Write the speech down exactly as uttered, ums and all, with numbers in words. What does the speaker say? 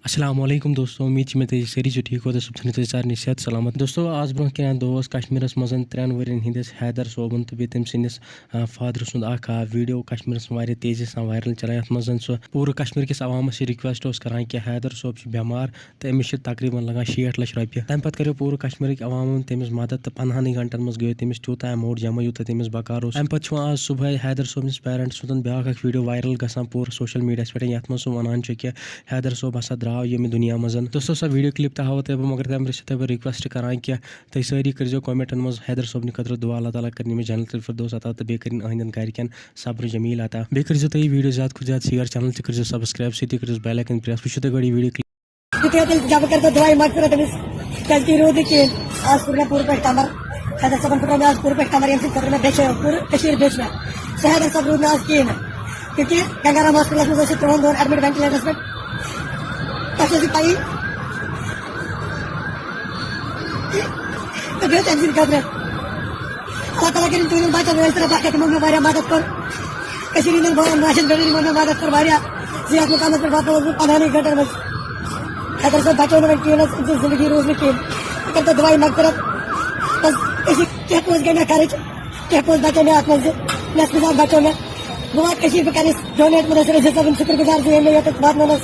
السلام علیکم دوستو، امید چھِ مےٚ تُہۍ سٲری چھِو ٹھیٖک، خۄدا صٲب تھٲینو تُہۍ سارنٕے صحت سلامت۔ دوستو، آز برونٛہہ کینٛہہ دۄہ اوس کشمیٖرس منٛز ترٛٮ۪ن ؤرین ہٕنٛدِس حیدر صٲبُن تہٕ بیٚیہِ تٔمۍ سٕنٛدِس، آ، فادرٕ سُنٛد اکھ، آ، ویٖڈیو کشمیٖرس منٛز واریاہ تیزی سان وایرل چلان، یتھ منٛز زن سُہ پوٗرٕ کشمیٖر کِس عوامس یہِ رِکویسٹ اوس کران کہِ حیدر صٲب چھُ بٮ۪مار تہٕ أمِس چھِ تقریباً لگان شیٹھ لچھ رۄپیہِ۔ تمہِ پتہٕ کریو پوٗرٕ کشمیٖرٕکۍ عوامن تٔمِس مدد تہٕ پندہنٕے گھنٹن منٛز گٔیو تٔمِس تیوٗتاہ amount جمع یوٗتاہ تٔمِس بکار اوس۔ امہِ پتہٕ چھُ وۄنۍ آز صبحٲے حیدر صٲبنِس parents سُنٛد بیٛاکھ اکھ ویٖڈیو وایرل گژھان پوٗرٕ social mediaہس پٮ۪ٹھ، یتھ منٛز سُہ ونان چھُ کہِ حیدر صٲب ہسا درٛاو ییٚمہِ دُنیا منٛز۔ دوستو، سۄ ویٖڈیو clip تہِ ہاوو تۄہہِ بہٕ، مگر تمہِ برٛونٛہہ چھُسو تۄہہِ بہٕ request کران کہِ تُہۍ سٲری کٔرزیٚو commentن منٛز حیدر صٲبنہِ خٲطرٕ دُعا، اللہ تعالیٰ کرِ أمِس جنت الفردوس عطا تہٕ بیٚیہِ کٔرِن أہنٛدٮ۪ن گرِکٮ۪ن صبر جمیل عطا۔ بیٚیہِ کٔرزیٚو تُہۍ یہِ ویٖڈیو زیادٕ کھۄتہٕ زیادٕ share، channel تہِ کٔرزیٚو subscribe، سۭتی کٔرزیٚو bell icon press۔ وٕچھِو تُہۍ گۄڈٕ یہِ ویٖڈیو clip۔ یُتھُے یوت تیٚلہِ جمع کٔرۍتو دُعایہِ مغفرت أمِس، کیٛازِکہِ یہِ روٗد نہٕ کِہیٖنۍ۔ آز کوٚر مےٚ پوٗرٕ پٲٹھۍ کمر، حیدر صٲبن پھٕٹرو مےٚ آز پوٗرٕ پٲٹھۍ کمر، ییٚمہِ سۭتۍ خٲطرٕ مےٚ بیٚچھِ، پوٗرٕ کٔشیٖر بیٚچھ مےٚ۔ سُہ حیدر صٲب روٗد نہٕ آز کِہیٖنۍ نہٕ، کیونکہِ گنگا رام ہاسپٹلس منٛز ٲسۍ یہِ ترٛۆہن دۄہن admit ventilatorس پٮ۪ٹھ۔ تۄہہِ چھو سُہ پَیی۔ تہٕ بیٚیہِ تٔمۍ سٕنٛدِ خٲطرٕ اللہ تعالیٰ کٔرِن تُہٕنٛدٮ۪ن بچن رٲضۍ تہٕ رۄبا کھٮ۪تھ، یِمو مےٚ واریاہ مدد کوٚر۔ کٔشیٖرِ ہٕنٛدٮ۪ن بٲیَن ماجٮ۪ن بیٚنٮ۪ن یِمو مےٚ مدد کٔر واریاہ، زِ یَتھ مُقامَس پٮ۪ٹھ واتنووُس بہٕ پنٛدہَنٕے گھنٹَن منٛز۔ حیدر صٲب بچو نہٕ وۄنۍ کِہیٖنۍ حظ، أمۍ سٕنٛز زندگی روٗز نہٕ کِہیٖنۍ۔ یہِ کٔرۍتو دُعایہِ مغفرت۔ بس أسۍ کینٛہہ پونٛسہٕ گٔے مےٚ خرٕچ، کینٛہہ پونٛسہٕ بچے مےٚ اَتھ منٛز زِ نٮ۪صفہٕ زیادٕ بچو مےٚ۔ بہٕ واتہٕ کٔشیٖرِ، بہٕ کَرٕ یہِ donate مُدثر عزیز صٲبُن شُکُر گُزار زِ ییٚمۍ مےٚ یوٚتَتھ واتنوونَس۔